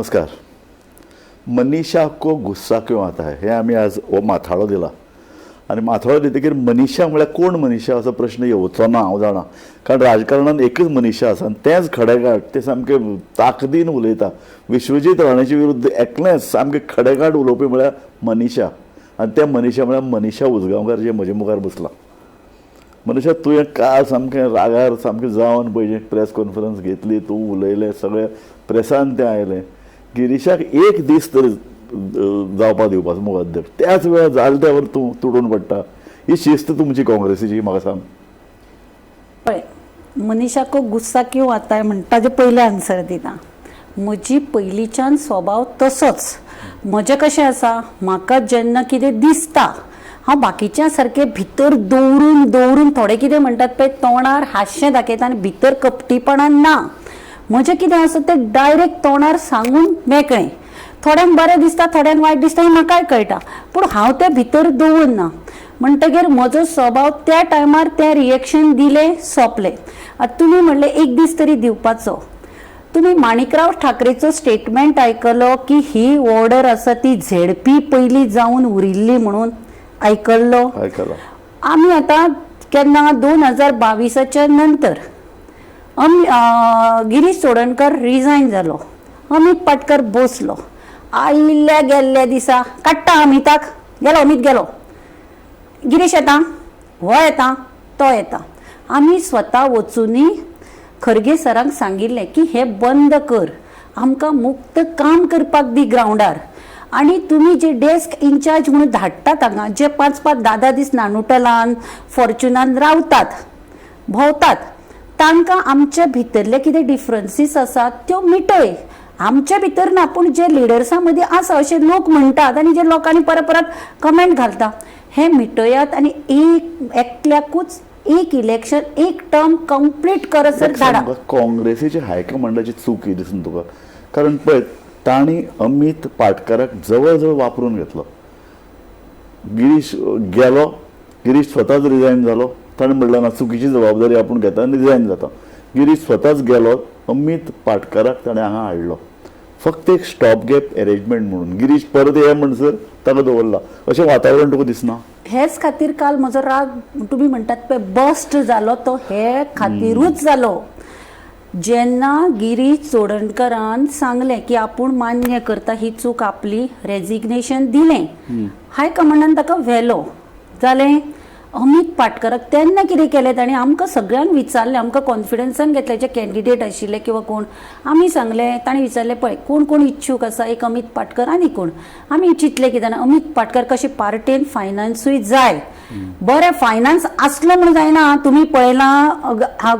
नमस्कार. मनीषा को गुस्सा क्यों आता है हे आमी आज हो माथाळो दिला आनी माथाळो दितकीर मनीषा म्हळ्यार कोण मनीषा असो प्रश्न येवचो ना, हांव जाणा, कारण राजकारणान एकच मनीषा आसा आनी तेंच खडेगांठ, तें सामकें ताकदीन उलयता. विश्वजीत राणेचे विरुद्ध एकलेंच सामकें खडेगांठ उलोवपी म्हळ्यार मनीषा, आनी तें मनीषा म्हळ्यार मनीषा उजगांवकार जें म्हजे मुखार बसलां. मनीषा, तुवें काल सामकें रागार सामकें जावन पळय प्रेस कॉन्फरन्स घेतली, तूं उलयलें, सगळें प्रेसान तें आयलें. गिरीशाक एक दीस तरी जावपा दिवपाचो मुगो अध्यक्ष, त्याच वेळार जालें त्यावर तूं तुटून पडटा. ही शिस्त तुमची काँग्रेसीची, म्हाका सांग. पळय, मनीषा को गुस्सा क्यों आता है म्हणटा ताजें पयलें आन्सर दिता. म्हजी पयलींच्यान स्वभाव तसोच. म्हजें कशें आसा, म्हाका जेन्ना कितें दिसता हांव बाकीच्या सारकें भितर दवरून दवरून थोडे कितें म्हणटात पळय तोंडार हांशें दाखयता आनी भितर कपटीपणान ना. म्हजें कितें आसा तें डायरेक्ट तोंडार सांगून मेकळें. थोड्यांक बरें दिसता, थोड्यांक वायट दिसता, हें म्हाकाय कळटा, पूण हांव तें भितर दवरना. म्हणटगीर म्हजो स्वभाव त्या टायमार तें रिएक्शन दिलें, सोंपलें. आतां तुमी म्हणलें एक दीस तरी दिवपाचो. तुमी माणिकराव ठाकरेचो स्टेटमेंट आयकलो की ही ऑर्डर आसा ती झेडपी पयलीं जावन उरिल्ली म्हणून आयकल्लो? आयकला. आमी आतां केन्ना 2022 नंतर गिरीश चोडणकर रिजायन जालो, अमीत पाटकर बसलो. आयिल्ल्या गेल्ल्या दिसा काडटा अमिताक, गेलो अमीत गेलो, गिरीश येता, हो येता, तो येता. आमी स्वता वचुनूय खरगे सरांक सांगिल्लें की हें बंद कर, आमकां मुक्त काम करपाक दी ग्रावंडार. आनी तुमी जे डेस्क इन्चार्ज म्हणून धाडटात हांगा, जे 5 5 10 10 दीस नानुटलान फॉर्च्युनान रावतात भोंवतात, तांकां आमच्या भितरले कितें डिफरन्सीस आसात त्यो मिटय. आमच्या भितर ना, पूण जे लिडर्सां मदीं आसा अशे लोक म्हणटात आनी जे लोकांनी परत परत कमेंट घालता, हे मिटयात आनी एक एकल्याकूच एक इलेक्शन एक टर्म कंप्लीट करसर धाडा. काँग्रेसीची हायकमांडाची चूक ही दिसून तुका, कारण पळय तांणी अमीत पाटकराक जवळ जवळ वापरून घेतलो. गिरीश गेलो, गिरीश स्वताच रिजायन जालो, ताणें म्हणलें ना चुकीची जबाबदारी आपूण घेता आनी रिजायन जाता. गिरीश स्वताच गेलो, अमीत पाटकराक ताणें हांगा हाडलो फक्त एक स्टॉप गॅप एरेंजमेंट म्हणून. गिरीश परत ये म्हणसर ताका दवरला. अशें वातावरण तुका दिसना? हेच खातीर काल म्हजो राग तुमी म्हणटात पळय बस्ट जालो, तो हे खातीरूच जालो. जेन्ना गिरीश चोडणकरान सांगलें की आपूण मान्य करता ही चूक आपली, रेजिग्नेशन दिलें, हायकमांडान ताका व्हेलो. जालें, अमीत पाटकराक तेन्ना कितें केलें ताणें, आमकां सगळ्यांक विचारलें, आमकां कॉन्फिडन्सान घेतलें जे कॅन्डिडेट आशिल्ले किंवा कोण, आमी सांगलें, ताणें विचारलें पळय कोण कोण इच्छूक आसा, एक अमीत पाटकर आनी कोण. आमी चिंतलें कितें जाणा, अमीत पाटकर कशें पार्टेन फायनान्सूय जाय, बरें फायनान्स आसलो म्हूण जायना. तुमी पळयलां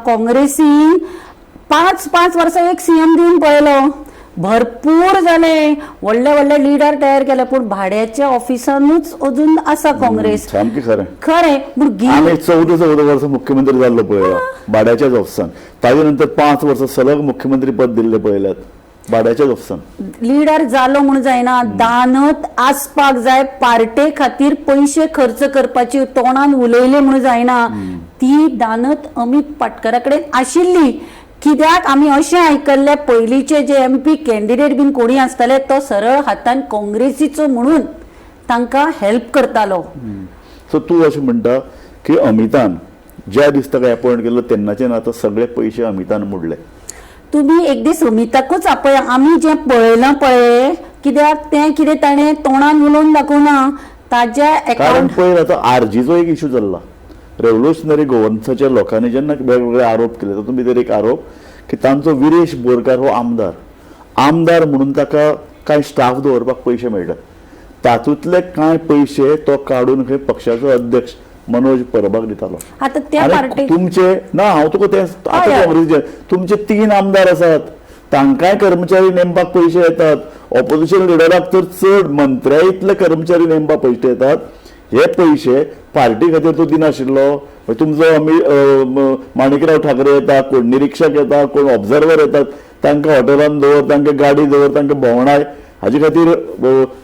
काँग्रेसीन 5 5 वर्सां एक सीएम दिवन पळयलो, भरपूर जाले, व्हडले व्हडले लिडर तयार केले, पूण भाड्याच्या ऑफिसानूच अजून आसा काँग्रेस. सामकें खरें, खरें. पूण आमी 14 14 वर्सां मुख्यमंत्री जाल्लो पळयला भाड्याच्याच ऑफिसान, ताजे नंतर 5 वर्सां सलग मुख्यमंत्री पद दिल्ले पळयल्यात भाड्याच्याच ऑफिसान. लिडर जालो म्हूण जायना, दानत आसपाक जाय, पार्टे खातीर पयशे खर्च करपाची तोंडान उलयले म्हूण जायना. ती दानत अमीत पाटकरा कडेन आशिल्ली. कित्याक आमी अशें आयकल्लें पयलींचे जे एमपी कॅन्डिडेट बीन कोणी आसताले तो सरळ हातान काँग्रेसीचो म्हणून तांकां हेल्प करतालो. सो तूं अशें म्हणटा की अमितान ज्या दीस ताका एपॉयंट केल्लो तेन्नाच्यान आतां सगळे पयशे अमितान मोडले. तुमी एक दीस अमिताकूच आपय, आमी जें पळयलां पळय, कित्याक तें कितें ताणें तोंडान उलोवन दाखोवना ताज्या कारण पळय आतां आरजीचो एक इशू चल्ला. रेव्होल्युशनरी गोवन्साच्या लोकांनी जेन्ना वेगवेगळे आरोप केले, तातूंत भितर एक आरोप की तांचो विरेश बोरकार हो आमदार, आमदार म्हणून ताका कांय स्टाफ दवरपाक पयशे मेळटात, तातूंतले कांय पयशे तो काडून खंय पक्षाचो अध्यक्ष मनोज परबाक दितालो. आतां त्या पार्टी तुमचे ना, हांव तुका तें आतां काँग्रेसीचे तुमचे 3 आमदार आसात, तांकांय कर्मचारी नेमपाक पयशे येतात, ऑपोजिशन लिडराक तर चड मंत्र्या इतले कर्मचारी नेमपाक पयशे येतात. हे पयशे पार्टी खातीर तो दिनाशिल्लो. तुमचो आमी माणिकराव ठाकरे येता, कोण निरिक्षक येता, कोण ऑब्जर्वर येतात, तांकां हॉटेलान दवर, तांकां गाडी दवर, तांकां भोंवणाय, हाजे खातीर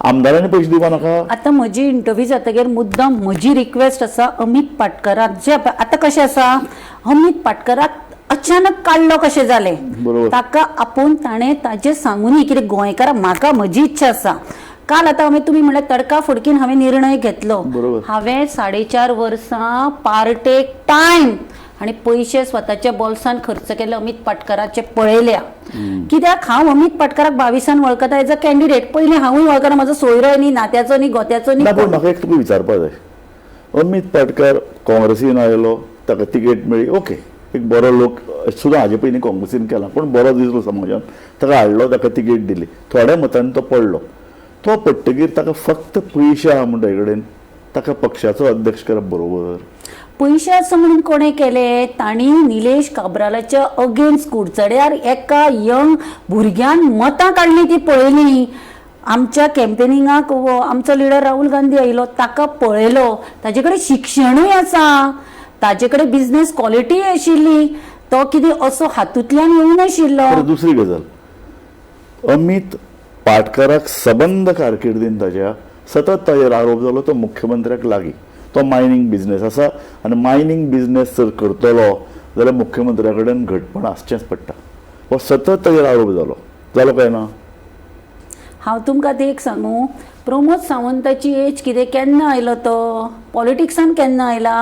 आमदारांनी पयशे दिवपा नाका. आतां म्हजी इंटरव्यू जातकीर मुद्दम म्हजी रिक्वेस्ट आसा अमीत पाटकराक, जे आतां कशें आसा अमीत पाटकराक अचानक काडलो कशें जालें. बरोबर. ताका आपूण ताणें ताजें सांगूनी कितें गोंयकारां म्हाका म्हजी इच्छा आसा. काल आतां हांवें तुमी म्हणल्यार तडका फडकीन हांवें निर्णय घेतलो. बरोबर. हांवें 4.5 वर्सां पार्टेक टायम आनी पयशे स्वताच्या बोल्सान खर्च केले अमीत पाटकराचे पळयल्या. कित्याक हांव अमीत पाटकराक 22 वळखता एज अ कॅन्डिडेट. पयलीं हांवूय वळखना, म्हजो सोयरो न्ही, नात्याचो न्ही, गोत्याचो ना, न्ही. पूण म्हाका एक तुका विचारपाक जाय. अमीत पाटकार काँग्रेसीन आयलो, ताका तिकेट मेळ्ळी, ओके, एक बरो लोक सुद्दां हाजे पयलीं काँग्रेसीन केला, पूण बरो दिसलो समाजान, ताका हाडलो, ताका तिकेट दिली, थोड्या मतांनी तो पडलो. तो पडटकीर ताका फक्त पयशे आहा म्हूण ताजे कडेन ताका पक्षाचो अध्यक्ष करप बरोबर? पयशे आसा म्हणून कोणें केले? तांणी निलेश काब्रालाच्या अगेन्स्ट कुडचड्यार एका यंग भुरग्यान मतां काडली ती पळयली. आमच्या कॅम्पेनिंगाक आमचो लिडर राहुल गांधी आयलो, ताका पळयलो, ताजे कडेन शिक्षणूय आसा, ताजे कडेन बिझनेस क्वॉलिटीय आशिल्ली, तो कितें असो हातूंतल्यान येवनाशिल्लो. दुसरी गजाल, अमीत पाटकराक सबंद कारकिर्दीन ताज्या सतत ताजेर आरोप जालो तो मुख्यमंत्र्याक लागीं, तो मायनींग बिझनेस आसा आनी मायनींग बिझनेस जर करतलो जाल्यार मुख्यमंत्र्या कडेन घटपण आसचेंच पडटा, हो सतत ताजेर आरोप जालो. जालो काय ना? हांव तुमकां ते एक सांगू, प्रमोद सावंताची एज कितें, केन्ना आयलो तो पॉलिटिक्सान, केन्ना आयला?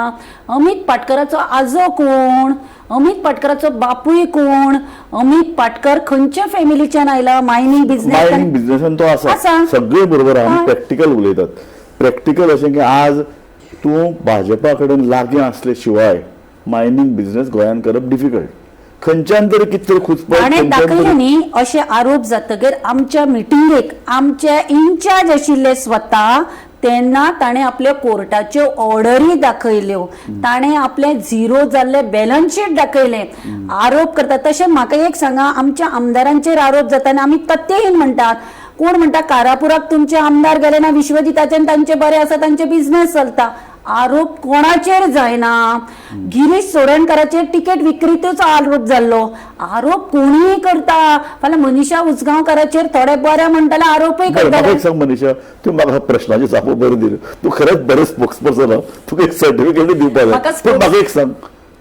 अमीत पाटकराचो आजो कोण, अमीत पाटकराचो बापूय कोण, अमीत पाटकर खंयच्या फॅमिलीच्यान आयला? मायनींग बिझनेस, मायनींग बिझनेसान तो आसा, सगळे बरोबर. आमी प्रॅक्टिकल उलयतात. प्रॅक्टिकल अशें की आज तूं भाजपा कडेन लागीं आसले शिवाय मायनींग बिझनेस गोंयांत करप डिफिकल्ट. खंयच्यान तरी कितें तरी खुचपट ताणें दाखयलें न्ही. अशे आरोप जातकीर आमच्या मिटिंगेक आमचे इन्चार्ज आशिल्ले स्वता, तेन्ना ताणें आपल्यो कोर्टाच्यो ऑर्डरी दाखयल्यो, ताणें आपले झिरो जाल्ले बॅलन्स शीट दाखयले. आरोप करता तशें म्हाका एक सांगा, आमच्या आमदारांचेर आरोप जाता आनी आमी तथ्यहीन म्हणटात. कोण म्हणटा कारापुराक तुमचे आमदार गेले ना, विश्वजिताचे तांचे बरे आसा, तांचे बिझनेस चलता. आरोप कोणाचेर जायना. गिरीश चोडणकाराचेर तिकेट विक्रीचो आरोप जाल्लो, आरोप कोणीय करता. फाल्यां मनीषा उजगांवकाराचेर थोडे बरे म्हणटले, आरोपय करता. एक सांग मनीषा, तूं म्हाका प्रश्नाची जापो बरी दिली, तूं खरेंच बरें स्पोक्स पर्सन, तुका एक सर्टिफिकेट दिवपाक जाय. पूण म्हाका एक सांग,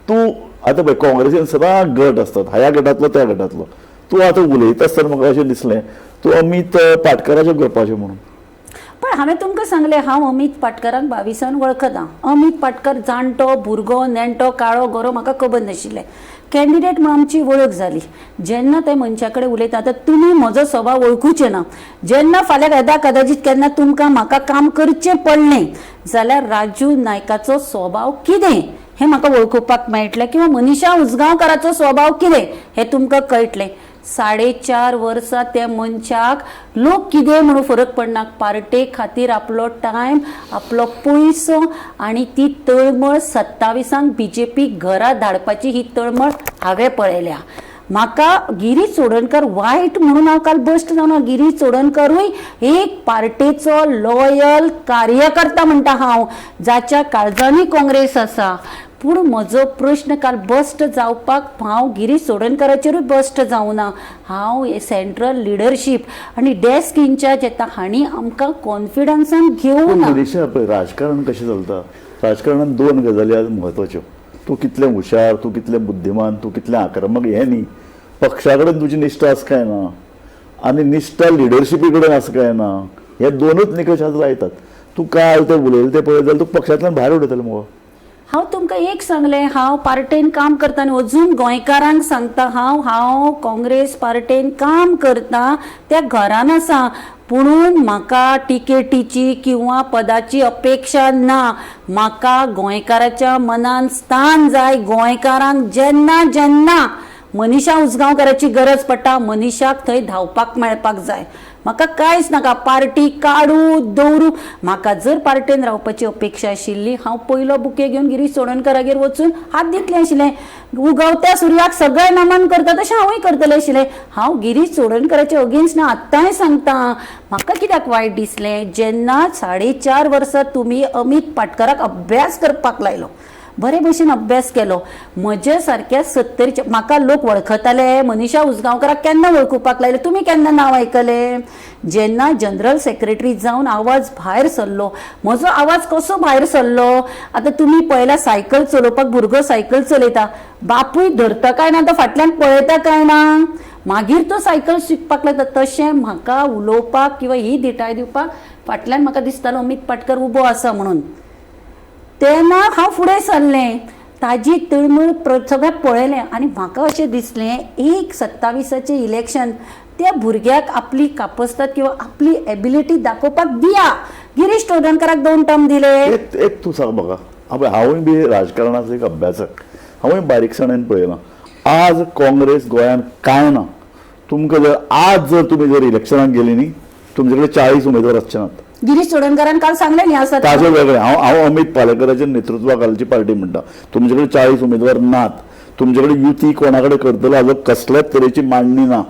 तूं आतां पळय काँग्रेसीन सदां गट आसतात, ह्या गटांतलो त्या गटांतलो, तूं आतां उलयता आसतना म्हाका अशें दिसलें तूं अमीत पाटकराच्या ग्रुपाचें म्हणून. पण हांवें तुमकां सांगलें, हांव अमीत पाटकराक 22 वळखता. अमीत पाटकर जाणटो भुरगो, नेणटो, काळो गोरो म्हाका खबर नाशिल्लें. कॅन्डिडेट म्हणून आमची वळख जाली. जेन्ना ते मनशा कडेन उलयता, आतां तुमी म्हजो स्वभाव वळखुचे ना, जेन्ना फाल्यां येदा कदाचीत केन्ना तुमकां म्हाका काम करचें पडलें जाल्यार राजू नायकाचो स्वभाव कितें हें म्हाका वळखुपाक मेळटलें, किंवा मनीषा उजगांवकाराचो स्वभाव कितें हें तुमकां कळटलें. 4.5 वर्सां त्या मनशाक लोक कितें म्हणून फरक पडना, पार्टे खातीर आपलो टायम, आपलो पयसो आनी ती तळमळ 27 बीजेपी घरा धाडपाची ही तळमळ हांवें पळयल्या. म्हाका गिरीश चोडणकर वायट म्हणून हांव काल बस्ट जावना. गिरीश चोडणकरूय एक पार्टेचो लॉयल कार्यकर्ता म्हणटा हांव, जाच्या काळजांनी काँग्रेस आसा. पूण म्हजो प्रश्न काल बस्ट जावपाक हांव गिरीश चोडणकराचेरूय बस्ट जावना. हांव सेंट्रल लिडरशीप आनी डेस्क इन्चार्ज येता हांणी आमकां कॉन्फिडन्सान घेवना. पळय राजकारण कशें चलता, राजकारणान दोन गजाली आज म्हत्वाच्यो. तूं कितलें हुशार, तूं कितलें बुद्धिमान, तूं कितलें आक्रमक हें न्ही, पक्षा कडेन तुजी निश्ठा आसा काय ना आनी निश्ठा लिडरशिपी कडेन आसा काय ना, हे दोनूच निकश आज लायतात. तूं काल तें उलयलें तें पळयत जाल्यार तूं पक्षांतल्यान भायर उडयतलें मुगो. हांव तुमकां एक सांगलें, हांव पार्टेन काम करता आनी अजून गोंयकारांक सांगता, हांव हांव काँग्रेस पार्टेन काम करता, त्या घरान आसा, पुणून म्हाका तिकेटीची किंवा पदाची अपेक्षा ना. म्हाका गोंयकाराच्या मनान स्थान जाय. गोंयकारांक जेन्ना जेन्ना मनीषा उजगांवकाराची गरज पडटा, मनीषाक थंय धांवपाक मेळपाक जाय. म्हाका कांयच नाका, पार्टी काडू दवरू. म्हाका जर पार्टेन रावपाची अपेक्षा आशिल्ली, हांव पयलो बुके घेवन गिरीश चोडणकरागेर वचून हात दितलें आशिल्लें. उगवत्या सुर्याक सगळें नमन करता तशें हांवूय करतलें आशिल्लें. हांव गिरीश चोडणकराचे अगेन्स्ट ना, आत्तांय सांगता. म्हाका कित्याक वायट दिसलें, जेन्ना 4.5 वर्सां तुमी अमीत पाटकराक अभ्यास करपाक लायलो, बरे भशेन अभ्यास केलो. म्हजे सारक्या 70 म्हाका लोक वळखताले. मनीषा उसगांवकाराक केन्ना वळखुपाक लागले, तुमी केन्ना नांव आयकलें? जेन्ना जनरल सेक्रेटरी जावन आवाज भायर सरलो. म्हजो आवाज कसो भायर सरलो? आतां तुमी पळयला, सायकल चलोवपाक भुरगो सायकल चलयता, बापूय धरता काय ना, तो फाटल्यान पळयता काय ना, मागीर तो सायकल शिकपाक लागता. तशें म्हाका उलोवपाक किंवा ही धिटाय दिवपाक फाटल्यान म्हाका दिसतालो अमीत पाटकर उबो आसा म्हणून. तेन्ना हांव फुडें सरलें, ताजी तळमळ सगळें पळयलें आनी म्हाका अशें दिसलें एक 27आचें इलेक्शन त्या भुरग्याक आपली कापस्ताद किंवा आपली एबिलिटी दाखोवपाक दिया. गिरीश चोडणकाराक 2 टर्म दिले. एक तूं सांग म्हाका, हांवूय बी राजकारणाचो एक अभ्यासक, हांवूय बारीकसाणेन पळयलां. आज काँग्रेस गोंयांत कांय ना. तुमकां जर आज जर तुमी जर इलेक्शनाक गेली न्ही, तुमचे कडेन 40 उमेदवार आसचे नात. गिरीश चोडणकारान काल सांगलें न्ही आसा ताजे वेगळें. हांव हांव अमीत पालेकराच्या नेतृत्वा खालची पार्टी म्हणटा. तुमचे कडेन 40 उमेदवार नात. तुमचे कडेन युती कोणा कडेन करतलो हाजो कसल्याच तरेची मांडणी ना.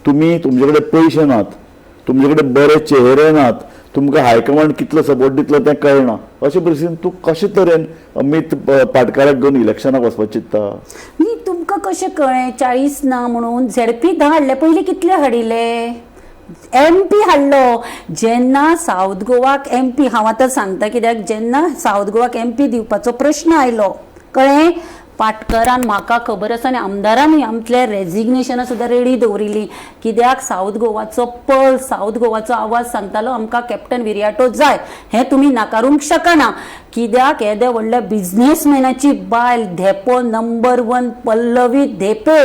तुमी तुमचे कडेन पयशे नात, तुमचे कडेन बरे चेहरे नात, तुमकां हायकमांड कितलो सपोर्ट दितलो तें कळना. अशे परिस्थितीन तूं कशे तरेन अमीत पाटकाराक घेवन इलेक्शनाक वचपाक चिंत्ता? न्ही, तुमकां कशें कळ्ळें 40 ना म्हणून? झेडपी 10 हाडले, पयलीं कितले हाडिल्ले? एमपी हाडलो. जेन्ना सावथ गोवाक एमपी, हांव आतां सांगता कित्याक, जेन्ना सावथ गोवाक एमपी दिवपाचो प्रश्न आयलो, कळ्ळें, पाटकरान म्हाका खबर आसा आनी आमदारानूय आमतले रेजिग्नेशनां सुद्दां रेडी दवरिल्ली. कित्याक सावथ गोवाचो पल्स, सावथ गोवाचो आवाज सांगतालो आमकां कॅप्टन विरियाटो जाय, हें तुमी नाकारूंक शकना. कित्याक येदे व्हडल्या बिजनेसमॅनाची बायल, धेंपो नंबर 1 पल्लवी धेंपे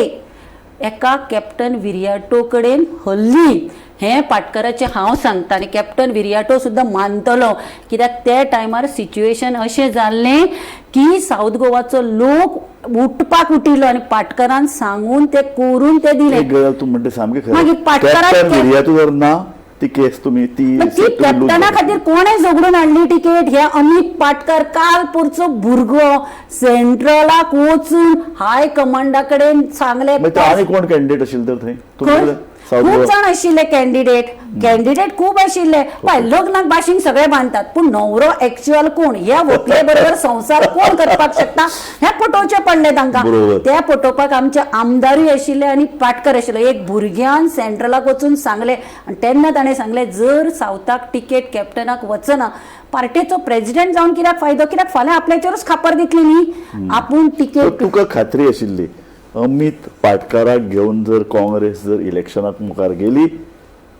एका कॅप्टन विरियाटो कडेन हल्ली, हें पाटकराचें हांव सांगता. आनी कॅप्टन विरियाटो सुद्दां मानतलो, कित्याक त्या टायमार सिच्युएशन अशें जाल्लें की सावथ गोवाचो लोक उठपाक उठिल्लो आनी पाटकरान सांगून ते करून ते दिले. एक गजाल तूं म्हणटा सामकी खरें. मागीर पाटकरान विरियाटो जर ना ती केस तुमी ती कॅप्टना खातीर कोणें झगडून हाडली टिकेट? हे अमीत पाटकर काल पोरचो भुरगो सेंट्रलाक वचून हाय कमांडा कडेन सांगलें. आनी कोण कॅन्डिडेट आशिल्ले तर थंय? खूब जाण आशिल्ले कॅन्डिडेट, कॅन्डिडेट खूब आशिल्ले. पळय लग्नाक बाशींग सगळे बांदतात, पूण न्हवरो एक्च्युअल कोण, ह्या व्हंकले बरोबर संवसार कोण करपाक शकता हें पटोवचें पडलें तांकां. ते पटोवपाक आमचे आमदारूय आशिल्ले आनी पाटकर आशिल्ले. एक भुरग्यान सेंट्रलाक वचून सांगलें आनी तेन्ना ताणें सांगलें जर सावथाक टिकेट कॅप्टनाक वचना, पार्टेचो प्रेजिडेंट जावन कित्याक फायदो, कित्याक फाल्यां आपल्याचेरूच खापर दितली न्ही आपूण टिकेट. तुका खात्री आशिल्ली अमीत पाटकाराक घेवन जर काँग्रेस जर इलेक्शनाक मुखार गेली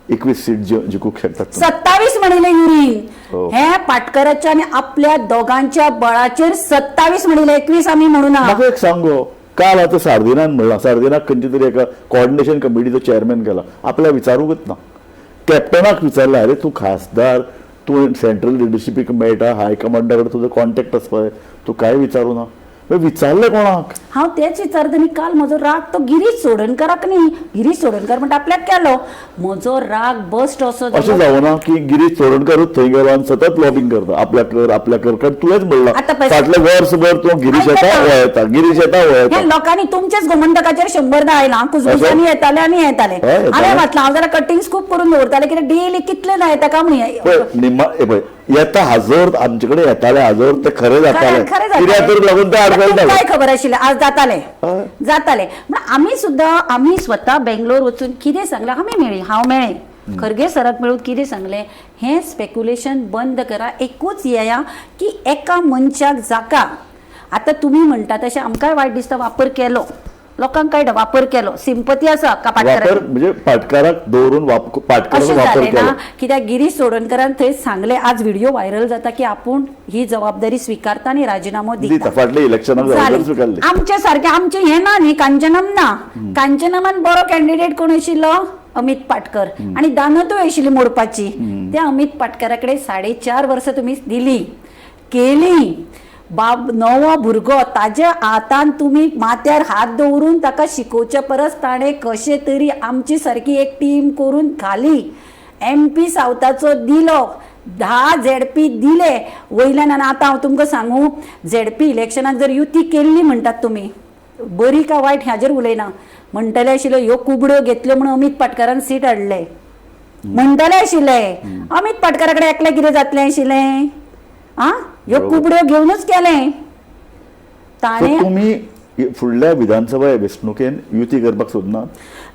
21 सीट जिखूंक शकतात? 27 म्हणिल्लें युरीन. हे पाटकराच्या आनी आपल्या दोगांच्या बळाचेर 27 म्हणिल्लें, 21 आमी म्हणूना. म्हाका एक सांगो, काल आतां सार्दिनान म्हणलां, सार्दिनाक खंयच्या तरी एका कॉर्डिनेशन कमिटीचो चेअरमॅन केला, आपल्याक विचारूंकच ना. कॅप्टनाक विचारलें, अरे तूं खासदार, तूं सेंट्रल लिडरशिपीक मेळटा, हायकमांडा कडेन तुजो कॉन्टेक्ट आसपा जाय, तूं कांय विचारूं ना. विचारलें कोणाक? हांव तेच विचारता न्ही. काल म्हजो राग तो गिरीश चोडणकाराक न्ही, गिरीश चोडणकार म्हणटा आपल्याक केलो, म्हजो राग बस्ट असो अशें जावना की गिरीश चोडणकारूच थंय गेलो आनी सतत लॉबिंग करता आपल्या कर आपल्या कर, कारण तुवेंच म्हणलां फाटलें वर्सभर तूं गिरीश येता हो येता, गिरीश येता हो येता. लोकांनी तुमचेच गोमंतकाचेर 100 आयला, कुजबुजांनी येताले आनी येताले. हांवें वाटलां, हांव जाल्यार कटिंग्स खूब करून दवरतालें, कित्याक डेली कितले ना येता काय म्हण. येता हाजर आमचे कडेन येताले, हाजर ते खरें जाताले, कित्याक लागून ते आडमेळ. काय खबर आशिल्लें आज जाताले जाताले. म्हण आमी सुद्दां, आमी स्वता बेंगलोर वचून कितें सांगलें, आमी मेळ्ळी, हांव मेळ्ळें खरगे सराक मेळून कितें सांगलें, हें स्पेक्युलेशन बंद करा. एकूच येया की एका मनशाक जाका आतां तुमी म्हणटा तशें आमकांय वायट दिसता, वापर केलो, लोकांक कळटा वापर केलो, सिंपती आसा पाटकाराक, म्हणजे पाटकाराक दवरून अशें जालें ना. कित्याक गिरीश चोडणकारान थंय सांगलें, आज व्हिडिओ व्हायरल जाता की आपूण ही जबाबदारी स्विकारता आनी राजिनामो दिता. आमचे सारकें आमचें हें ना न्ही, कांचनम ना. कांचनमान बरो कॅन्डिडेट कोण आशिल्लो? अमीत पाटकर. आनी दानतूय आशिल्ली मोडपाची. त्या अमीत पाटकरा कडेन 4.5 वर्सां तुमी दिली केली. बाब नवो भुरगो, ताज्या हातान तुमी माथ्यार हात दवरून ताका शिकोवचे परस ताणें कशें तरी आमची सारकी एक टीम करून घाली. एमपी सावथाचो दिलो, 10 झेडपी दिले वयल्यान. आनी आतां हांव तुमकां सांगू, झेडपी इलेक्शनाक जर युती केल्ली म्हणटात तुमी, बरी काय वायट हाजेर उलयना, म्हणटले आशिल्ले ह्यो कुबड्यो घेतल्यो म्हणून अमीत पाटकारान सीट हाडले म्हणटले आशिल्ले. अमीत पाटकारा कडेन एकलें कितें जातलें आशिल्लें? आ, ह्यो कुबड्यो घेवनूच केलें. ताणें तुमी फुडल्या विधानसभा वेंचणुकेन युती करपाक सोदना?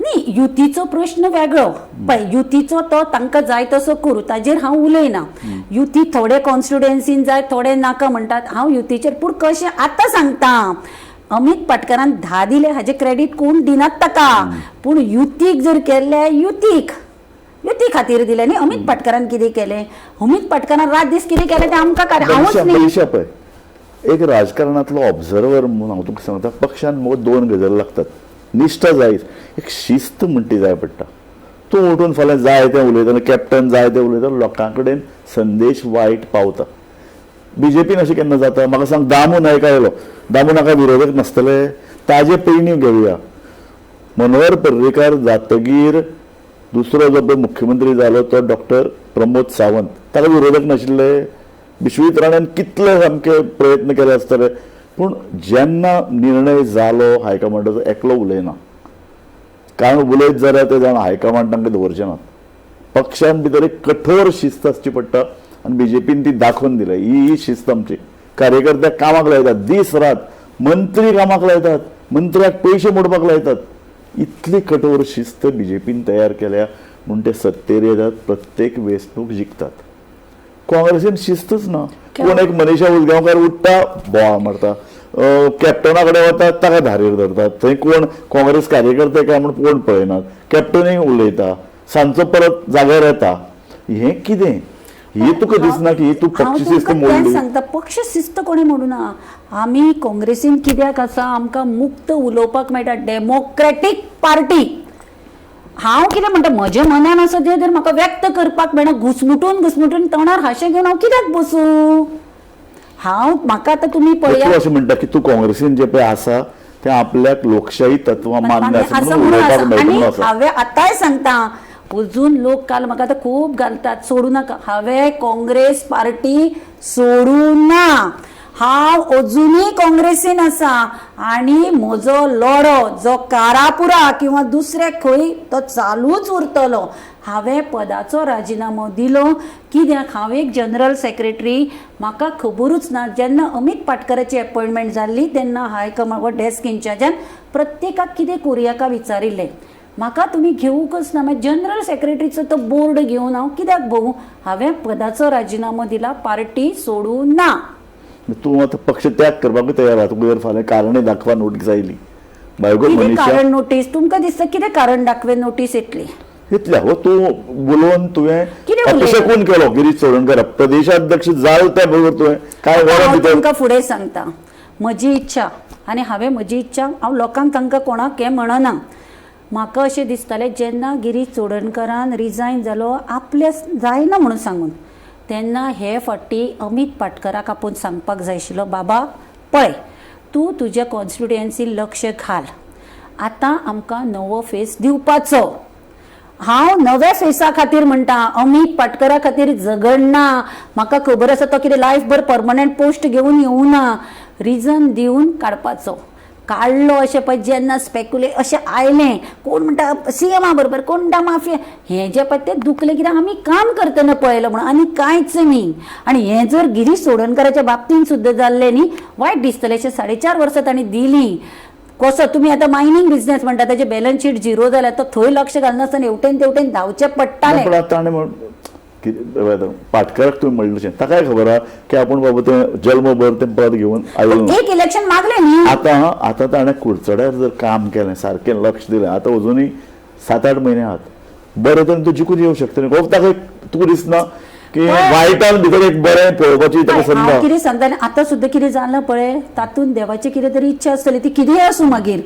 न्ही, युतीचो प्रश्न वेगळो. पळय, युतीचो तो तांकां जाय तसो करूं, ताजेर हांव उलयना. युती थोडे कॉन्स्टिट्युएन्सीन जाय, थोडे नाका म्हणटात. हांव युतीचेर पूण कशें आतां सांगता, अमीत पाटकरान 10 दिले हाजे क्रेडीट कोण दिनात ताका, पूण युतीक जर केल्ले युतीक युती खातीर दिले न्ही. अमीत पाटकरान कितें केलें, अमीत पाटकरान रात दीस कितें केलें तें आमकां हांवूच न्ही. पळय, एक राजकारणांतलो ऑब्झर्वर म्हणून हांव तुका सांगता, पक्षान मुगो 2 गजाली लागतात. निश्ठा जाय, एक शिस्त म्हणटी जाय पडटा. तूं उठून फाल्यां जाय तें उलयतना, कॅप्टन जाय तें उलयतना लोकां कडेन संदेश वायट पावता. बीजेपीन अशें केन्ना जाता? म्हाका सांग, दामू नायक आयलो, दामू नायका विरोधक नासतले, ताजे पयलीं घेवया. मनोहर पर्रीकार जातगीर दुसरो जो पळय मुख्यमंत्री जालो तो डॉक्टर प्रमोद सावंत, ताका विरोधक नाशिल्ले. विश्वजीत राणेन कितले सामके प्रयत्न केले आसतले, पूण जेन्ना निर्णय जालो हायकमांडाचो एकलो उलयना, कारण उलयत जाल्यार ते जाण हायकमांड तांकां दवरचे नात. पक्षान भितर एक कठोर शिस्त आसची पडटा आनी बीजेपीन ती दाखोवन दिल्या. ही शिस्त आमची. कार्यकर्त्याक कामाक लायतात दीस रात, मंत्री कामाक लायतात, मंत्र्याक पयशे मोडपाक लायतात. इतली कठोर शिस्त बीजेपीन तयार केल्या म्हूण ते सत्तेर येतात, प्रत्येक वेंचणूक जिखतात. काँग्रेसीन शिस्तच ना. कोण एक मनीषा उजगांवकार उठ्ठा बोवाळ मारता, कॅप्टना कडेन वता ताका धारेर धरतात, थंय कोण काँग्रेस कार्यकर्ते काय म्हूण कोण पळयनात, कॅप्टनूय उलयता, सांजचो परत जाग्यार येता. हें कितें? ही तुका दिसना की तूं पक्ष शिस्त मोडली? सांगता, पक्ष शिस्त कोणें मोडूना. आमी काँग्रेसीन कित्याक आसा, आमकां मुक्त उलोवपाक मेळटा, डेमोक्रेटीक पार्टी. हांव कितें म्हणटा, म्हज्या मनान आसा तें जर म्हाका व्यक्त करपाक मेळना, घुसमुटून घुसमुटून तोंडार हांशें घेवन हांव कित्याक बसूं? हांव म्हाका आतां तुमी पळया, अशें म्हणटा की तूं काँग्रेसीन जें पळय आसा तें आपल्याक लोकशाही तत्वां मान्य आसा म्हणून उलोवपाक मेळटा. हांवें आतांय सांगता, अजून लोक काल म्हाका आतां खूब घालतात, सोडूं नाका. हांवें काँग्रेस पार्टी सोडूं ना, हांव अजुनूय काँग्रेसीन आसा आनी म्हजो लढो जो कारापुरा किंवा दुसरे खंय तो चालूच उरतलो. हांवें पदाचो राजिनामो दिलो कित्याक, हांव एक जनरल सेक्रेटरी, म्हाका खबरूच ना. जेन्ना अमीत पाटकराची अपॉयंटमेंट जाल्ली तेन्ना हायकमांड वा डेस्क इन्चार्जान प्रत्येकाक कितें करुया विचारिल्लें, म्हाका तुमी घेवंकच ना. मागीर जनरल सेक्रेटरीचो तो बोर्ड घेवन हांव कित्याक भोंवूं? हांवें पदाचो राजिनामो दिला, पार्टी सोडूं ना. तूं आतां पक्ष त्याग करपाकूय तयार आहा. तुका जर फाल्यां कारणां दाखवा नोटीस आयली, कितें कारण नोटीस? तुमकां दिसता कितें कारण दाखवे नोटीस येतली? इतल्या हो तूं उलोवन तुवें अपशकून केलो गिरीश चोडणकर प्रदेशाध्यक्ष जाल त्या बरोबर तुवें काय वरां भितर. तुमकां फुडें सांगता म्हजी इच्छा, आनी हांवें म्हजी इच्छा हांव लोकांक तांकां कोणाक हें म्हणना. म्हाका अशें दिसतालें जेन्ना गिरीश चोडणकरान रिजायन जालो आपल्या जायना म्हणून सांगून, तेन्ना हे फावटी अमीत पाटकराक आपूण सांगपाक जाय आशिल्लो, बाबा पळय तूं तुज्या कॉन्स्टिट्युएन्सी लक्ष घाल, आतां आमकां नवो फेस दिवपाचो. हांव नव्या फेसा खातीर म्हणटा, अमीत पाटकरा खातीर झगडना. म्हाका खबर आसा तो कितें लायफभर परमनंट पोस्ट घेवन येवना, रिजन दिवन काडपाचो. काडलो अशें पळय जेन्ना स्पेक्युलेट अशें आयलें, कोण म्हणटा सीएमा बरोबर, कोण म्हणटा माफिया, हें जें पळय तें दुखलें कित्याक आमी काम करतना पळयलें म्हणून आनी कांयच न्ही. आनी हें जर गिरीश चोडणकराच्या बाबतीन सुद्दां जाल्लें न्ही, वायट दिसतलें. अशें 4.5 वर्सां तांणी दिलीं. कसो तुमी आतां मायनींग बिजनेस म्हणटा ताजें बॅलन्स शीट झिरो जाल्यार तो थंय लक्ष घालनासतना हेवटेन तेवटेन धांवचें पडटालें. पाटकराक तुवें म्हणलें तशें ताकाय खबर आहा की आपूण बाबा तें जल्मभर तें पद घेवन आयलो, एक इलेक्शन मागलें न्ही. आतां आतां ताणें कुडचड्यार जर काम केलें, सारकें लक्ष दिलें, आतां अजुनूय 7-8 म्हयने आहात, बरें तरेन तूं जिखून येवं शकता न्ही. ताका तुका दिसना की वायटान भितर एक बरें पळोवपाची ताका संद? कितें सांगता, आतां सुद्दां कितें जालां पळय, तातूंत देवाची कितें तरी इच्छा आसतली, ती कितेंय आसूं. मागीर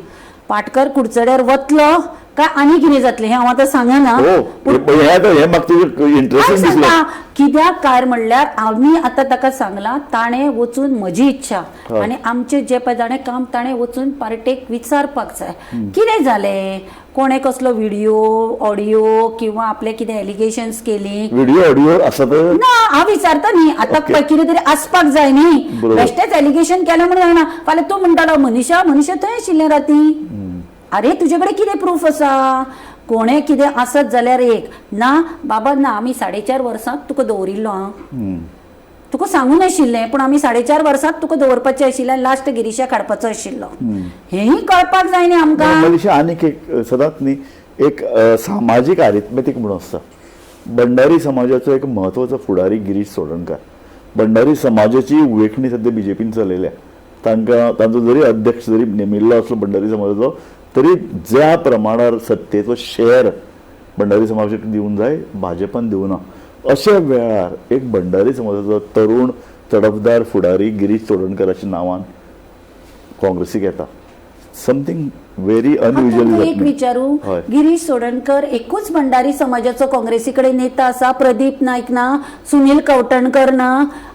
पाटकर कुडचड्यार वतलो काय आनी कितें जातलें हें हांव आतां सांगना. कित्याक काय म्हणल्यार आमी आतां ताका सांगलां, ताणें वचून म्हजी इच्छा आनी आमचें जें पळय जाणें काम ताणें वचून पार्टेक विचारपाक जाय कितें जालें, कोणें कसलो व्हिडियो ऑडियो किंवा आपले कितें एलिगेशन्स केली. व्हिडिओ ऑडियो आसा ना, हांव विचारता न्ही आतां कितें तरी आसपाक जाय न्ही. बेश्टेच एलिगेशन केलें म्हणून जायना. फाल्यां तूं म्हणटालो मनीषा मनीषा थंय आशिल्लें राती, अरे तुजे कडेन कितें प्रूफ आसा? कोणें कितें आसत जाल्यार एक ना बाबा ना, आमी 4.5 वर्सां तुका दवरिल्लो आं, तुका सांगू नाशिल्लें, पूण आमी 4.5 वर्सांत तुका दवरपाचें आशिल्लें, लास्ट गिरीशाक हाडपाचो आशिल्लो. हेंय कळपाक जाय न्ही आमकां. मनीषा, आनीक एक सदांच न्ही एक सामाजीक आरिथमेटीक म्हणून आसता. भंडारी समाजाचो एक म्हत्वाचो फुडारी गिरीश चोडणकार. भंडारी समाजाची उवेखणी सद्या बीजेपीन चलयल्या. तांकां तांचो जरी अध्यक्ष जरी नेमिल्लो आसलो भंडारी समाजाचो, तरी ज्या प्रमाणार सत्तेचो शेर भंडारी समाजाक दिवंक जाय भाजपान दिवना. अशा वेळार एक भंडारी समाजाचो तरुण तडफदार फुडारी गिरीश चोडणकाराच्या नांवान काँग्रेसीक येता, समथींग व्हेरी अनयुजल. एक विचारू, गिरीश चोडणकर एकूच भंडारी समाजाचो काँग्रेसी कडेन नेता आसा, प्रदीप नायक ना, सुनील कवठणकर ना.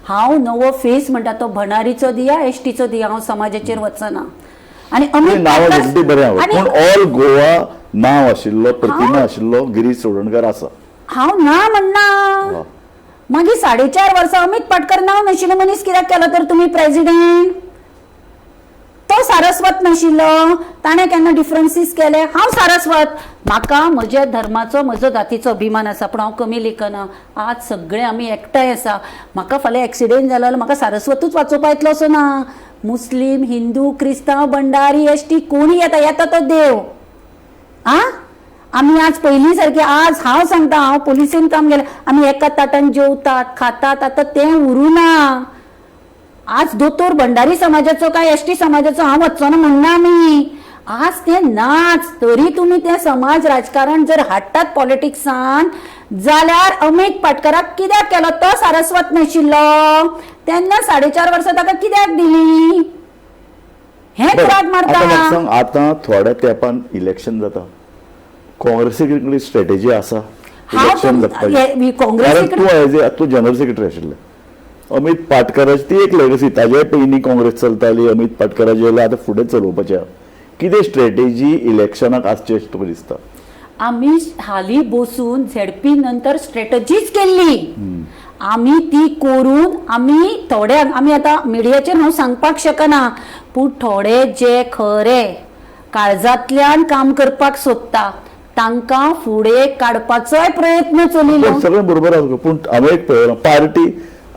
हांव नवो फेस म्हणटा तो भंडारीचो दिया, एसटीचो दिया, हांव समाजाचेर वचना. आनी अमीत नांव घेतली बरें, पूण ऑल गोवा नांव आशिल्लो, प्रतिमा आशिल्लो गिरीश चोडणकर आसा. हांव ना म्हणना. मागीर 4.5 वर्सां अमीत पाटकर नांव नाशिल्लो मनीस कित्याक केलो तर तुमी प्रेजिडेंट? तो सारस्वत नाशिल्लो, ताणें केन्ना डिफरन्सीस केले? हांव सारस्वत, म्हाका म्हज्या धर्माचो म्हजो जातीचो अभिमान आसा, पूण हांव कमी लेखना. आज सगळे आमी एकठांय आसा. म्हाका फाल्यां एक्सिडेंट जालो जाल्यार म्हाका सारस्वतूच वाचोवपा येतलो असो ना. मुस्लीम, हिंदू, क्रिस्तांव, भंडारी, एसटी कोणी येता, येता तो देव. आ आमी आज पयलीं सारके, आज हांव सांगता, हांव पोलिसेन काम केलें, आमी एका ताटान जेवतात खातात, आतां तें उरूना. आज दोतोर भंडारी समाजाचो काय एसटी समाजाचो हांव वचचो ना म्हणना आमी, आज तें नाच. तरी तुमी तें समाज राजकारण जर हाडटात पॉलिटिक्सान जाल्यार अमीत पाटकराक कित्याक केलो? तो सारस्वत नाशिल्लो तेन्ना 4.5 वर्सां ताका कित्याक दिली? हें राग मारता. आतां थोड्या तेंपान इलेक्शन जाता, काँग्रेसी कडेन स्ट्रेटेजी आसा इलेक्शन जावपाची? काँग्रेसी तूं एज ए तूं जनरल सेक्रेटरी आशिल्लें, अमीत पाटकराची ती एक लेगसी, ताजे पयलीं काँग्रेस चलताली, अमीत पाटकराची जाल्यार आतां फुडें चलोवपाचें आहा. कितें स्ट्रेटेजी इलेक्शनाक आसची अशें तुका दिसता? आमी हालीं बसून झेडपी नंतर स्ट्रेटजीच केल्ली आमी, ती करून आमी थोड्यांक, आमी आतां मिडियाचेर हांव सांगपाक शकना, पूण थोडे जे खरे काळजांतल्यान काम करपाक सोदता तांकां फुडें काडपाचोय प्रयत्न चलिल्लो. सगळें बरोबर आसा, पूण हांवें एक पळयलां, पार्टी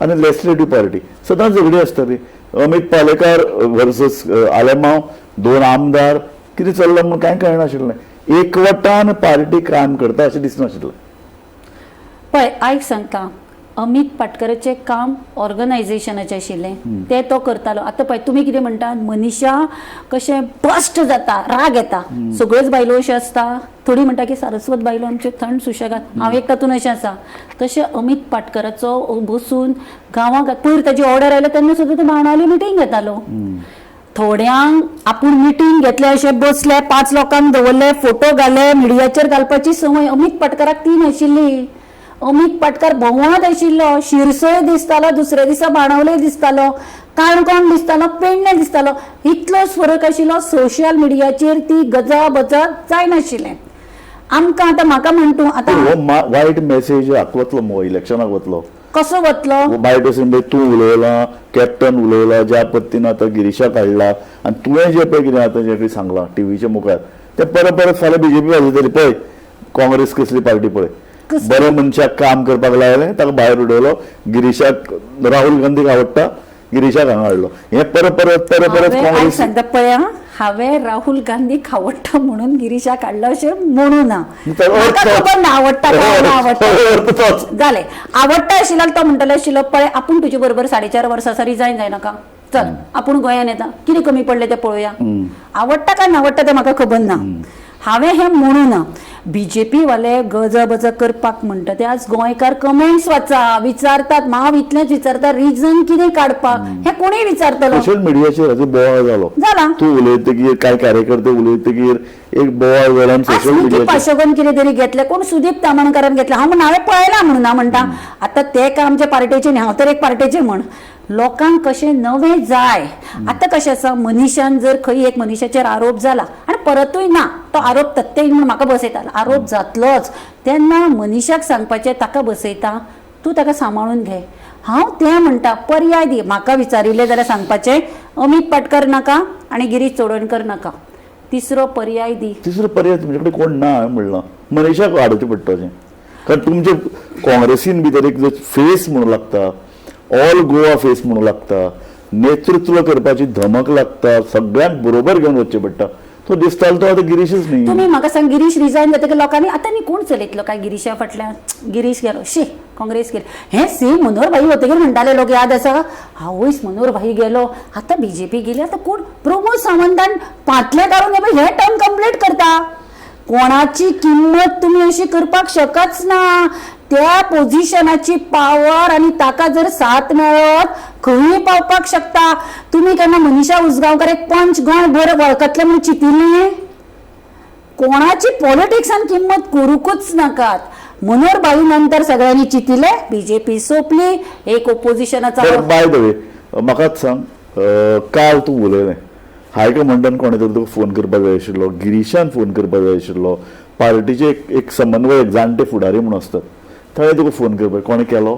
आनी लेजिस्लेटीव पार्टी सदांच झगडी आसताली. अमीत पालेकार वर्सस आलेमांव, 2 आमदार, कितें चल्लां म्हूण कांय कळनाशिल्लें. एकवटान पार्टी काम करता अशें दिसनाशिल्लें. पळय आयक सांगता, अमीत पाटकराचें काम ऑर्गनायझेशनाचें आशिल्लें, तें तो करतालो. आतां पळय तुमी कितें म्हणटा, मनीषा कशें बस्ट जाता, राग येता, सगळ्योच बायलो अश्यो आसता. थोडी म्हणटा की सारस्वत बायलो आमच्यो थंड सुशेगाद, हांव एक तातूंत अशें आसा. तशें अमीत पाटकराचो बसून गांवांक पयर ताजी ऑर्डर आयल्या तेन्ना सुद्दां तो बाणावली मिटींग घेतालो. थोड्यांक आपूण मिटींग घेतले अशें बसले, 5 लोकांक दवरले, फोटो घाले, मिडियाचेर घालपाची संवय अमीत पाटकराक ती नाशिल्ली. अमीत पाटकर भोंवत आशिल्लो, शिरसोय दिसतालो, दुसऱ्या दिसा बाणावले दिसतालो, काणकोण दिसतालो, पेडणे दिसतालो. इतलोच फरक आशिल्लो, सोशल मिडियाचेर ती गजा बजा जायनाशिल्लें. आमकां आतां म्हाका म्हण तूं आतां वायट मेसेज वतलो मगो इलेक्शनाक वतलो, कसो वतलो? बायट वचून तूं उलयला, कॅप्टन उलयला, ज्या पद्दतीन आतां गिरीशाक हाडला आनी तुवें जें पळय कितें आतां जें कितें सांगलां टिवीच्या मुखार तें परत परत फाल्यां बीजेपी वाजयतली. पळय काँग्रेस कसली पार्टी, पळय बऱ्या मनशाक काम करपाक लागलें ताका भायर उडयलो, गिरीशाक राहुल गांधीक आवडटा, गिरीशाक हांगा हाडलो. हें परत परत परत परत काँग्रेस सांगता. पळय हांवें राहुल गांधीक आवडटा म्हणून गिरीशाक हाडलो अशें म्हणू ना, खबर ना आवडटा काय ना आवडटा जालें. आवडटा आशिल्ल्यान तो म्हणटलो आशिल्लो पळय आपूण तुजे बरोबर 4.5 वर्सां आसा, रिजायन जायनाका, चल आपूण गोंयान येता, कितें कमी पडलें तें पळोवया. आवडटा काय ना आवडटा तें म्हाका खबर ना, हांवें हें म्हणू ना. बीजेपी वाले गजबज करपाक म्हणटा ते आज गोंयकार कमेंट्स वाचा, विचारतात, हांव इतलेंच विचारता रिजन कितें काडपाक, हें कोणूय विचारतलो. सोशल मिडियाचेर हाचो बोवाळ जालो, जाला तूं उलयतकीर कांय कार्यकर्ते उलयतकीर एक बोवाळ जाला. सोशल मिडिया पाशोगन कितें तरी घेतलें, कोण सुदीप तामणकारान घेतलें, हांव म्हण हांवें पळयलां म्हणून ना म्हणटा. आतां ते काय आमच्या पार्टेचे न्ही, हांव तर एक पार्टेचे म्हण. लोकांक कशें नवें जाय. आतां कशें आसा, मनीशान जर खंय एक मनीशाचेर आरोप जाला आनी परतूय ना तो आरोप तथ्य म्हूण म्हाका बसयता, आरोप जातलोच तेन्ना मनीशाक सांगपाचें ताका बसयता, तूं ताका सांबाळून घे. हांव तें म्हणटा पर्याय दी. म्हाका विचारिल्लें जाल्यार सांगपाचें अमीत पाटकर नाका आनी गिरीश चोडणकर नाका, तिसरो पर्याय दी. तिसरो पर्याय तुमचे कडेन कोण ना म्हणलां, मनीशाक हाडचें पडटा अशें, कारण तुमचे काँग्रेसीन भितर एक जो फेस म्हणून लागता ऑल गोवा फेस म्हणून लागता, नेतृत्व करपाची धमक लागता, सगळ्यांक बरोबर घेवन वचचें पडटा. तो दिसतालो तो आतां गिरीशच न्ही. तुमी म्हाका सांग, गिरीश रिजायन जातकीर लोकांनी आतां न्ही कोण चलयतलो काय गिरीशा फाटल्यान? गिरीश गेलो, शी काँग्रेस गेली. हें सेम मनोहर भाई वतकीर म्हणटाले लोक, याद आसा? आवयस मनोहर भाई गेलो, आतां बीजेपी गेली, आतां कोण? प्रमोद सावंतान पांटले काडून हे टर्म कंप्लीट करता. कोणाची किंमत तुमी अशी करपाक शकच ना. त्या पोझिशनाची पावर आनी ताका जर साथ मेळत खंयूय पावपाक शकता. तुमी केन्ना मनीषा उसगांवकर एक पंच गोंयभर वळखतले म्हणून चिंतिल्लें? कोणाची पॉलिटिक्सान किंमत करूंकूच नाकात. मनोहर भाई नंतर सगळ्यांनी चिंतिलें, बीजेपी सोंपली, एक ओपोजिशनाचा. बाय the way म्हाकाच सांग, काल तूं उलयलें, हायकमांडान कोणें तरी तुका फोन करपाक जाय आशिल्लो, गिरीशान फोन करपाक जाय आशिल्लो, पार्टीचे एक समन्वयक जाणटे फुडारी म्हणून आसतात, थंय तुका फोन करपाक कोणें केलो?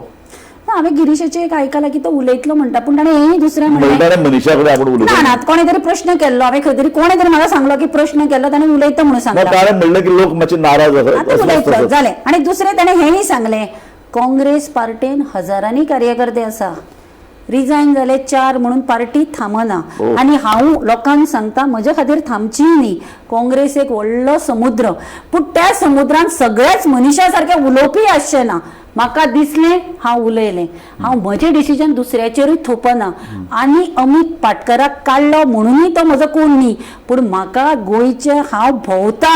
ना, हांवें गिरीशाचें एक आयकलां की तो उलयतलो म्हणटा, पूण ताणें हेंय दुसरें म्हणलें, मनीषा कडेन आपूण उलयता. ना, कोणें तरी प्रश्न केल्लो, हांवें खंय तरी कोणें तरी म्हाका सांगलो की प्रश्न केल्लो, ताणें उलयता म्हणून सांगलां. ताणें म्हणलें की लोक मातशे नाराज आसात, उलयतलो जालें. आनी दुसरें ताणें हेंय सांगलें, काँग्रेस पार्टेन हजारांनी कार्यकर्ते आसा, रिजायन जाले 4 म्हणून पार्टी थांबना. आनी हांव लोकांक सांगता, म्हजे खातीर थांबची न्ही. काँग्रेस एक व्हडलो समुद्र, पूण त्या समुद्रान सगळेच मनीशा सारके उलोवपी आसचे ना. म्हाका दिसलें हांव उलयलें, हांव म्हजें डिसिजन दुसऱ्याचेरूय थोपना. आनी अमीत पाटकराक काडलो म्हणूनय तो म्हजो कोण न्ही, पूण म्हाका गोंयचें हांव भोंवता.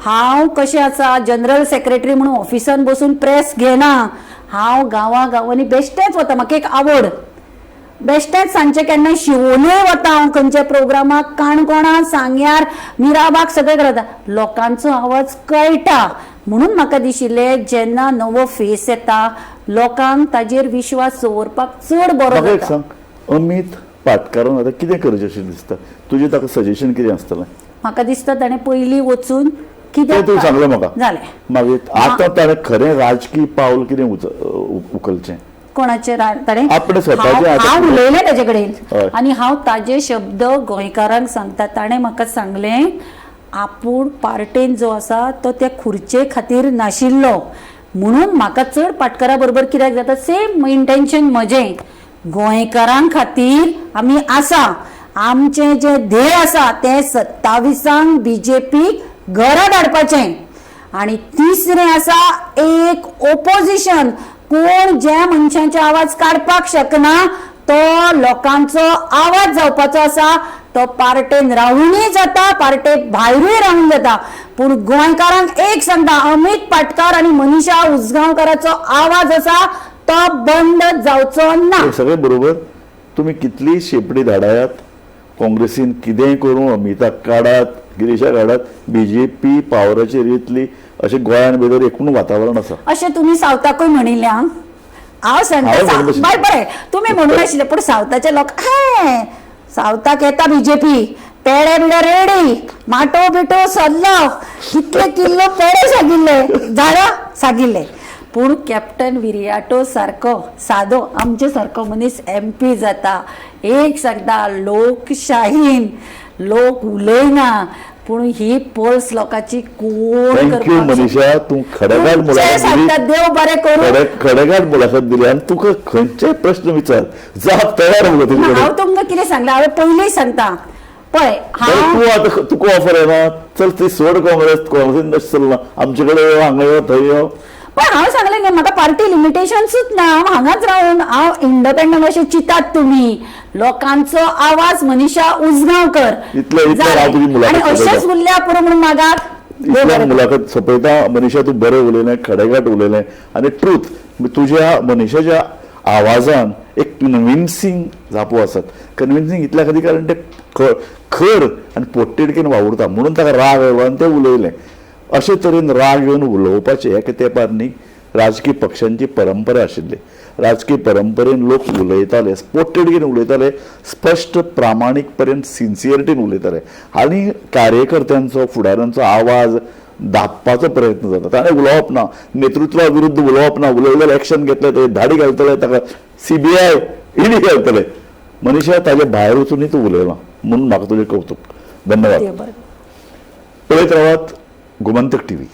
हांव कशें आसा, जनरल सेक्रेटरी म्हणून ऑफिसान बसून प्रेस घेना, हांव गांवा गांवांनी बेश्टेंच वता. म्हाका एक आवड, बेश्टेंच सांजचें केन्ना शिवोलूय वता हांव खंयच्या प्रोग्रामाक, काणकोणा, सांग्यार, मिराबाग सगळे वता. लोकांचो आवाज कळटा म्हणून म्हाका दिशिल्लें जेन्ना नवो फेस येता लोकांक ताजेर विश्वास दवरपाक चड बरो जाता. सांग, अमीत पाटकारान आतां कितें करचें अशें दिसता तुजें? ताका सजेशन कितें आसतलें? म्हाका दिसता ताणें पयलीं वचून कितें तूं सांगलें म्हाका जालें. मागीर आतां ताणें खरें राजकीय पावल कितें उखलचें? कोणाचे ताणें आपणें स्वताचें. हांव उलयलें ताजे कडेन आनी हांव ताजे शब्द गोंयकारांक सांगता. ताणें म्हाका सांगलें, आपूण पार्टेन जो आसा तो त्या खुर्चे खातीर नाशिल्लो, म्हणून म्हाका चड पाटकरा बरोबर कित्याक जाता, सेम इंटेन्शन म्हजें, गोंयकारां खातीर आमी आसा, आमचें जें ध्येय आसा तें 27 बीजेपीक घरा धाडपाचें. आनी तिसरें आसा एक ओपोजिशन, कोण ज्या मनशांचे आवाज काडपाक शकना तो लोकांचो आवाज जावपाचो आसा. तो पार्टेन रावूनय जाता, पार्टे भायरूय रावून जाता, पूण गोंयकारांक एक सांगता, अमीत पाटकार आनी मनीषा उसगांवकाराचो आवाज आसा तो बंद जावचो ना. सगळे बरोबर. तुमी कितली शेपडी धाडायात, काँग्रेसीन कितेंय करूं, अमिताक काडात, गिरीशाक काडात, बीजेपी पावराचेर येतली अशें गोंयान भितर एकूण वातावरण आसा. अशें तुमी सावथाकूय म्हणिल्लें. हांव सांगता बाय, बरें तुमी म्हणून आशिल्ले, पूण सावथाचे लोक हे सावथाक येता बीजेपी, पेडे बिडे रेडी, माटो बिटो सल्लो, कितले किल्लो पेडे सांगिल्ले, झाडां सांगिल्ले. पूण कॅप्टन विरियाटो सारको सादो आमचे सारको मनीस एमपी जाता. एक सांगता, लोकशाहीन लोक उलयना, पूण ही पल्स लोकांची कोण. Thank you Manisha, तूं खडेगाठ मुलाखत दिली, देव बरें करूं, खडेगाठ मुलाखत दिली आनी तुका खंयचेय प्रश्न विचार जाप तयार उरलो तुजे कडेन. हांव तुमकां कितें सांगलां, हांवें पयलीं सांगता पळय, तूं आतां तुका ऑफर येना, चल ती सोड काँग्रेस, काँग्रेसीन तशें चल्लां, आमचे कडेन यो, हांगा यो, थंय यो. पण हांव सांगलें न्ही, म्हाका पार्टी लिमिटेशन्सूच ना, हांव हांगाच रावन हांव इंडिपेंडंट अशें चिंतात तुमी. लोकांचो आवाज मनीषा उसगांवकर. इतलें अशेंच उरल्या पुरो म्हणून मागात. इतल्या मुलाखत सोंपयता. मनीषा, तूं बरें उलयलें, खडेगाठ उलयलें आनी ट्रूथ तुज्या मनीषाच्या आवाजान एक कन्विन्सींग जापो आसात. कन्विन्सींग इतल्या खातीर कारण ते खर आनी पोटतिडकीन वावुरता म्हणून ताका राग आयलो आनी तें उलयलें. अशे तरेन राग येवन उलोवपाचें एका तेंपार न्ही राजकीय पक्षांची परंपरा आशिल्ली. राजकीय परंपरेन लोक उलयताले, पोटतिडकीन उलयताले, स्पश्ट प्रामाणीक पर्यंत सिन्सियरिटीन उलयताले आनी कार्यकर्त्यांचो फुडाऱ्यांचो आवाज दाबपाचो प्रयत्न जाता. ताणें उलोवप ना, नेतृत्वा विरुद्ध उलोवप ना, उलयले एक्शन घेतले थंय धाडी घालतले, ताका सीबीआय ईडी घालतले. मनीषा, ताजे भायर वचूनय तूं उलयलां म्हणून म्हाका तुजें कौतुक. धन्यवाद. पळयत रावात गोमंतक टीव्ही.